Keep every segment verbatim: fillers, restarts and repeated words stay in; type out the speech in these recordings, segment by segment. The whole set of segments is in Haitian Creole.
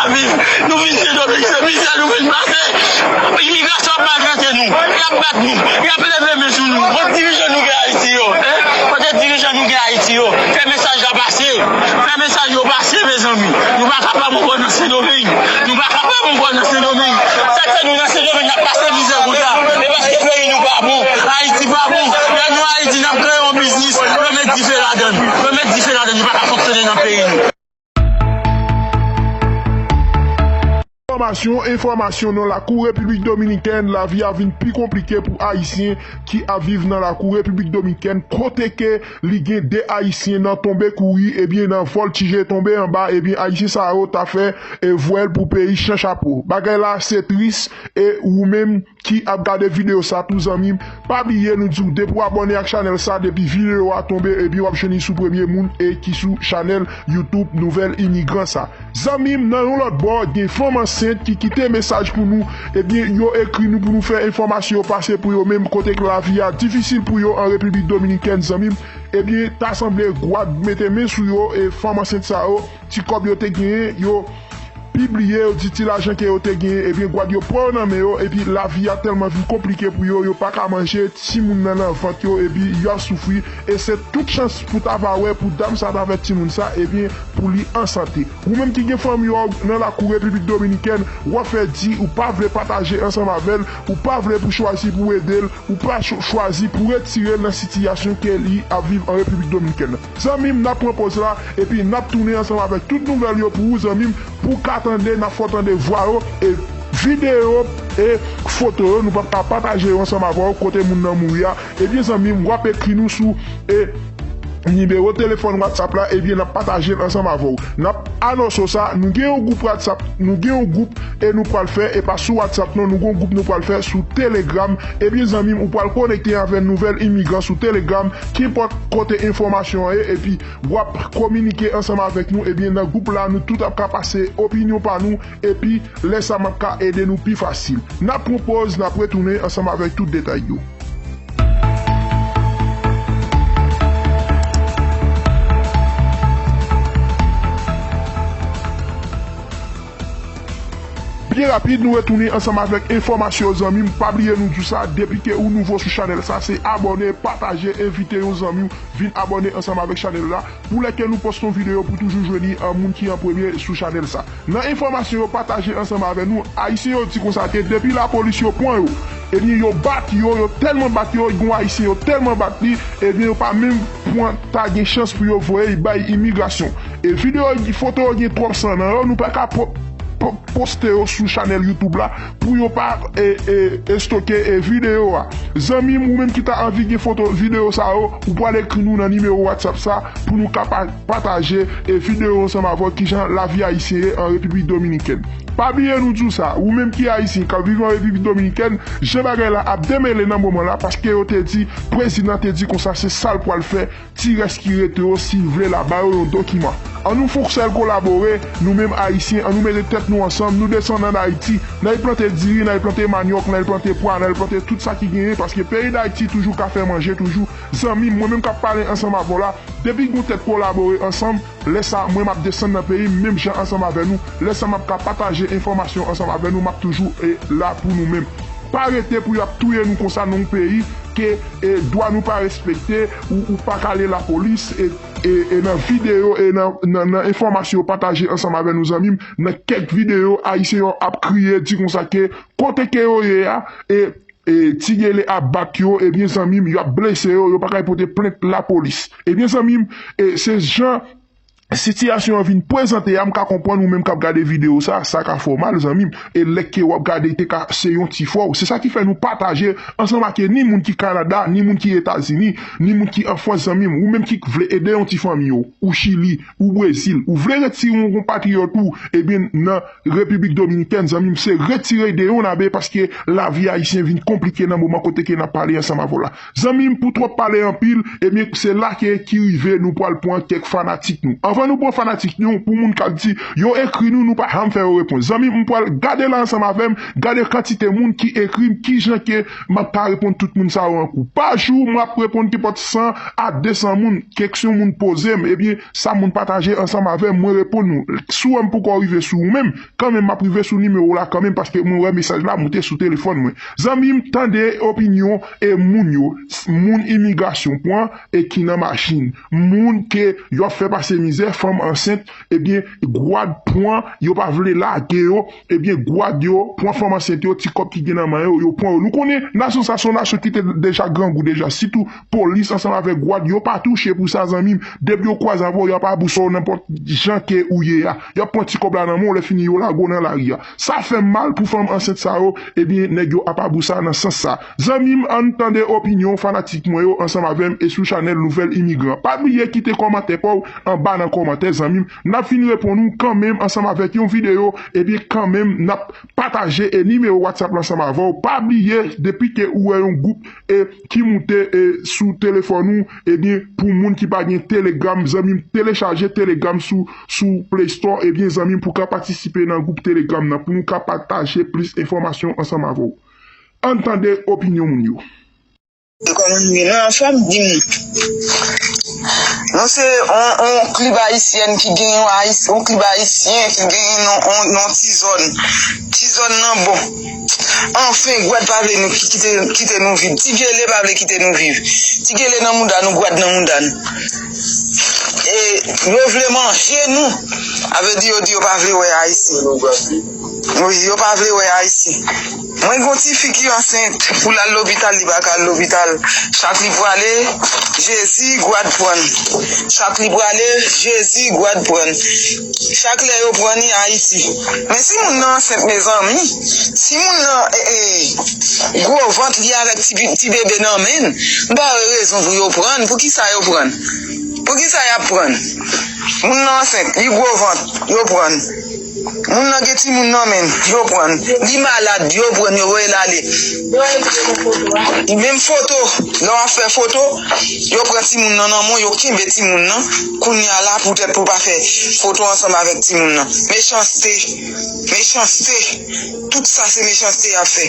Nou vin Sendomeng, se mizè nou vin pase. Imigrasyon ap maltrete nou, y ap bat nou, y ap leve men sou nou. Kot dirijan nou gen Ayiti yo? Hein? Kote dirijan nou gen Ayiti yo? Fè mesaj la pase. Fè mesaj yo pase, mezanmi. Nou pa kapab ankò nan Sendomeng. Nou pa kapab ankò nan Sendomeng. Sa k fè nou nan Sendomeng, n ap pase mizè konsa? E paske peyi nou pa bon. Ayiti pa bon. Lè nou Ayiti, n ap kreye yon biznis. Yo met dife ladan l. Yo met dife ladan l. Nou pa ka fonksyone nan peyi nou. Enfòmasyon, enfòmasyon, nan lakou Repiblik Dominikèn, lavi a vin pi konplike pou Ayisyen ki ap viv nan lakou Repiblik Dominikèn, kote ke li gen de Ayisyen nan tonbe kouri, ebyen, nan vòltije tonbe anba, ebyen, Ayisyen sa yo ta fè, e, vwèl pou peyi san chapo. Bagay la, se tris, e ou menm ki ap gade videyo sa tou, zanmi m, pa bliye nou di w depi w abòne ak chanèl sa, depi videyo a tonbe, ebyen w ap jwenn li sou premye moun e ki sou chanèl YouTube Nouvèl Imigran sa. Zanmi m, nan yon lòt bò, gen fanm ansent ki kite mesaj pou nou, ebyen yo ekri nou pou nou fè enfòmasyon yo pase pou yo menm, kote k lavi a difisil pou yo an Repiblik Dominikèn, zanmi m, ebyen ta sanble gwad mete men sou yo, e fanm ansent sa yo, ti kòb yo te genyen, yo pibliye, yo di ti lajan ke yo te genyen, ebyen gwad yo pran yo nan men yo, epi lavi a tèlman vin konplike pou yo, yo pa ka manje, timoun nan nan vant yo, epi y ap soufri, e se tout chans pou ta va wè pou dam sa ta fè timoun sa, ebyen pou li an sante. Ou menm ki gen fanmi w nan lakou Repiblik Dominikèn, w ap fè di, ou pa vle pataje ansanm avè l, ou pa vle pou chwazi pou ede l, ou pa cho-, chwazi pou retire l nan sitiyasyon ke li ap viv an Repiblik Dominikèn nan. Zanmi m, n ap pran pòz la, epi n ap tounen ansanm avèk tout nouvèl yo pou ou, zanmi m, pou w ka tande, n ap fè w tande vwa yo, e videyo, e foto yo, nou p ap ka pataje yo ansanm avè w, kote moun nan mouri a. Ebyen, zanmi m, w ap ekri nou sou, e nimewo telefòn WhatsApp la, ebyen, n ap pataje l ansanm avè w. N ap anonse w sa, nou gen yon gwoup WhatsApp, nou gen yon gwoup e nou pral fè, e pa sou WhatsApp non, nou gen yon gwoup nou pral fè sou Telegram. Ebyen, zanmi m, ou pral konekte avè Nouvèl Imigran sou Telegram, kenpòt kote enfòmasyon an ye, epi w ap kominike ansanm avèk nou. Ebyen, nan gwoup la, nou tout ap ka pase opinyon pa nou, epi lè sa m ap ka ede nou pi fasil. N ap pran pòz, n ap retounen ansanm avèk tout detay yo. Byen rapid, nou retounen ansanm avèk enfòmasyon yo, zanmi m. Pa bliye nou di w sa, depi ke ou nouvo sou chanèl sa, se abòne, pataje, envite yon zanmi w vin abòne ansanm avèk chanèl la. Pou lè ke nou poste yon videyo, pou toujou jwenn li an moun ki an premye sou chanèl sa. Nan enfòmasyon yo pataje ansanm avè nou, Ayisyen yo di konsa ke depi lapolis yo pran yo, ebyen yo bat yo, yo tèlman bat yo, gon Ayisyen yo tèlman bat li, ebyen yo pa menm pran ta gen chans pou yo voye l bay imigrasyon. E videyo, foto yo gen twòp san nan yo, nou pa ka po-, po-, poste yo sou chanèl YouTube la pou yo pa, e, e, estoke, e, videyo a. Zanmi m, ou menm ki ta anvi gen foto, videyo sa yo, ou pral ekri nou nan nimewo WhatsApp sa pou nou ka pa-, pataje, e, videyo ansanm avè w, kijan lavi ayisyen ye an Repiblik Dominikèn. Pa bliye nou di w sa, ou menm ki ayisyen k ap viv an Repiblik Dominikèn, jan bagay la ap demele nan moman la, paske yo te di, prezidan te di konsa se sa l pral fè, ti rès ki rete yo, si l vle l a ba yo yon dokiman. Annou fè yon sèl kolabore, nou menm ayisyen, annou mete tèt nou ansanm, nou desann ann Ayiti, n al plante diri, n al plante manyòk, n al plante pwa, n al plante tout sa ki genyen, paske peyi Dayiti toujou ka fè manje, toujou. Zanmi m, mwen menm k ap pale ansanm avè w la, depi gon tèt kolabore ansanm, lè sa, mwen m ap desann nan peyi m, menm jan ansanm avè nou. Lè sa, m ap ka pataje enfòmasyon ansanm avè nou, m ap toujou, e, la pou nou menm. Pa rete pou y ap touye nou konsa nan yon peyi ke, e, dwa nou pa respekte, ou, ou pa ka ale lapolis, e, e, e nan videyo, e nan, nan, nan enfòmasyon yo pataje ansanm avè nou, zanmi m, nan kèk videyo, ayisyen yo ap kriye, di konsa ke kote ke yo ye a, e, e, Ti Gele ap bat yo, ebyen, zanmi m, y ap blese yo, yo pa ka pote plent lapolis. Ebyen, zanmi m, e, se jan sitiyasyon an vin prezante a, m ka konprann ou menm k ap gade videyo sa, sa ka fè w mal, zanmi m. E lè ke w ap gade, te ka se yon ti fwa w. Se sa ki fè nou pataje ansanm ak ni moun ki Kanada, ni moun ki Etazini, ni moun ki an Frans, zanmi m. Ou menm ki vle ede yon ti fanmi w, ou Chili, ou Brezil, ou vle retire yon konpatriyòt ou, ebyen, nan Repiblik Dominikèn, zanmi m, se retire de yon nabe paske lavi ayisyen vin konplike nan moman kote ke n ap pale ansanm avè w la. Zanmi m, pou twòp pale anpil, ebyen, se la ke ki rive nou pral pran kèk fanatik nou. Fò nou pran fanatik nou pou moun k ap di, yo ekri nou, nou pa janm fè yo repons. Zanmi m, m pral gade la ansanm avè m, gade kantite moun ki ekri m, kijan ke m ap ka reponn tout moun sa yo an kou. Pa jou, m ap reponn kenpòt san a de san moun, keksyon moun poze m, ebyen, sa moun pataje ansanm avè m, mwen reponn nou. Si w wè m poko rive sou ou menm, kanmenm m ap rive sou nimewo w la kanmenm, paske mwen wè mesaj la moute sou telefòn mwen. Zanmi m, tande opinyon e moun yo, moun imigrasyon pran e ki nan machin. Moun ke yo ap fè pase mizè, fanm ansent, ebyen, gwad pran, yo pa vle lage yo, ebyen, gwad yo pran fanm ansent yo, ti kòb ki gen nan men yo, yo pran yo. Nou konnen nasyon sa se yon nasyon ki te deja grangou deja, sitou polis ansanm avèk gwad, yo pa touche pou sa, zanmi m. Depi yo kwaze avè w, y ap abousa w nenpòt jan ke ou ye a. Y ap pran ti kòb la nan men w, lè fini yo lage w nan lari a. Sa fè m mal pou fanm ansent sa yo, ebyen, nèg yo ap abousa nan sans sa. Zanmi m, ann tande opinyon fanatik mwen yo ansanm avè m e sou chanèl Nouvèl Imigran. Pa bliye kite kòmantè pa w anba nan kòmantè, zanmi m. N ap fin reponn ou kanmenm ansanm avèk yon videyo, ebyen, kanmenm, n ap pataje e nimewo WhatsApp la ansanm avè w. Pa bliye, depi ke ou wè yon gwoup e ki moute e sou telefòn ou, ebyen, pou moun ki pa gen Telegram, zanmi m, telechaje Telegram sou, sou Play Store, ebyen, zanmi m, pou ka patisipe nan gwoup Telegram nan, pou nou ka pataje plis enfòmasyon ansanm avè w. Ann tande opinyon moun yo. Kòman nou ye? Nou anfòm? Di m. Nou se on, on klib ayisyèn ki gen yon ayis-, on klib ayisyen ki gen yon, on, on ti zòn. Ti zòn nan bon. Anfen, gwad pa vle nou ki-, kite, kite nou viv. Ti gele pa vle kite nou viv. Ti gele nan mouda nou, gwad nan mouda nou. E yo vle manje nou. A vle di yo di yo pa vle wè Ayisyen. Wi, yo pa vle wè Ayisyen. Mwen gon ti fi ki ansent pou l al lopital, li pa ka al lopital. Chak li pwale, Jezi, gwad pran l. Chak li pwale, Jezi, gwad pran l. Chak lè yo pran li Ayiti. Men si moun nan ansent, mezanmi, si moun nan, eh, eh, gwo vant li avèk ti, ti bebe nan men l, m pa wè rezon pou yo pran l. Poukisa yo pran l? Poukisa y ap pran l? Moun nan ansent, li gwo vant, yo pran l. Moun nan gen timoun nan men l, yo pran l. Li malad, yo pran l, yo voye l ale. Menm foto, lè w ap fè foto, yo pran timoun nan nan men w, yo kenbe timoun nan. Kounye a la, poutèt pou w pa fè foto ansanm avèk timoun nan. Mechanste, mechanste. Tout sa se mechanste y ap fè.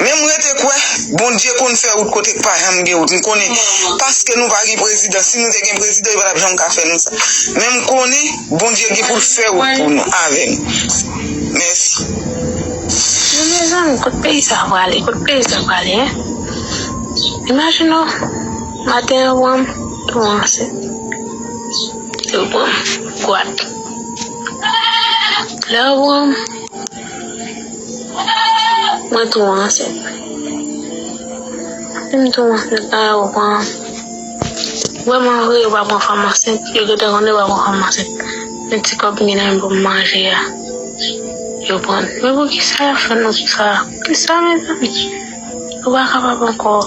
Men m rete kwè, Bondye konn fè wout kote k pa janm gen wout. M konnen, paske nou pa gen prezidan. Si nou te gen prezidan, yo pa t ap janm ka fè nou sa. Men m konnen, Bondye gen pou l fè wout pou nou, avè nou. Mèsi. Men mezanmi, kot peyi sa prale? Kot peyi sa prale, en? Imajine w, maten an, pran m, tou ansent. Yo pran m, gwad. Lè yo pran m, mwen tou ansent. Lè m tou ansent la, yo pran m. Vrèman vre, yo pa pran fanm ansent. Yo gentan konnen yo pa pran fanm ansent. Men ti kòb m gen nan men pou m manje a, yo pran l. Men poukisa y ap fè nou sa? Poukisa, mezanmi? Nou pa kapab ankò.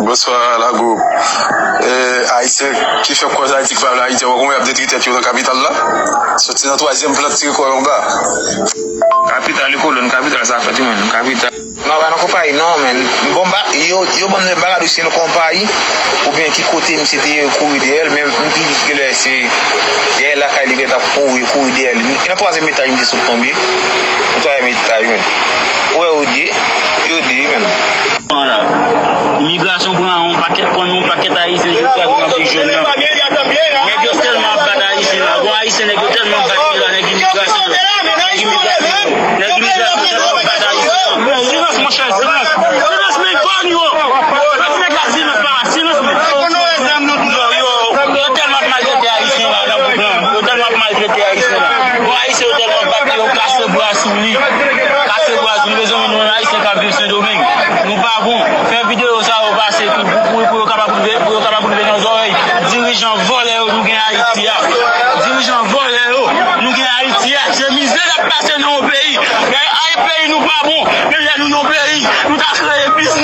Bonswa, Lagwo. Eh, Ayisyen ki fè kwè Ayiti ki pa vle Ayiti, wè kòman y ap detwi tèt yo nan kapital la? Soti nan twazyèm plant, tire kò yo anba. Kapital li kolòn, kapital sa fèt, wi, men, kapital. Non, pa nan konpayi, non, men. Bon, m pa, yo, yo ban m de bagay si nan konpayi, oubyen ki kote misye te kouri dèyè l, men m pi vit ke lè se dèyè lakay li gentan kouri, kouri dèyè l. E nan twazyèm etaj misye sot tonbe. Nan twazyèm etaj, men. Ou wè yo de, yo de, men. Imigrasyon pran yon pakèt, pran yon pakèt Ayisyen jodi a pou nan peyi jodi a. Nèg yo tèlman ap bat Ayisyen la. Bon, Ayisyen, nèg yo tèlman ap bat yo la, nèg imigrasyon yo. Nèg imigrasyon yo, nèg imigrasyon yo tèlman ap bat Ayisyen la. Silans, monchè, silans. Silans, men, ban yo. Pati nèg la, silans, papa, silans, men. Yo, yo, yo tèlman ap maltrete Ayisyen la, nan bouk lan. Yo tèlman ap maltrete Ayisyen la. Bon, Ayisyen yo tèlman ap bat yo, kase bra sou li. Kase bra sou li, mezanmi, nou menm Ayisyen k ap viv Sendomeng. Nou pa bon. Fè videyo sa yo pase tou pou, pou, pou yo kapab rive, pou yo kapab rive nan zòrèy dirijan vòlè yo nou gen Ayiti a. Dirijan vòlè yo nou gen Ayiti a. Se mizè n ap pase nan yon peyi. Lè ay peyi nou pa bon, men lè nou yon peyi, nou ta kreye biznis.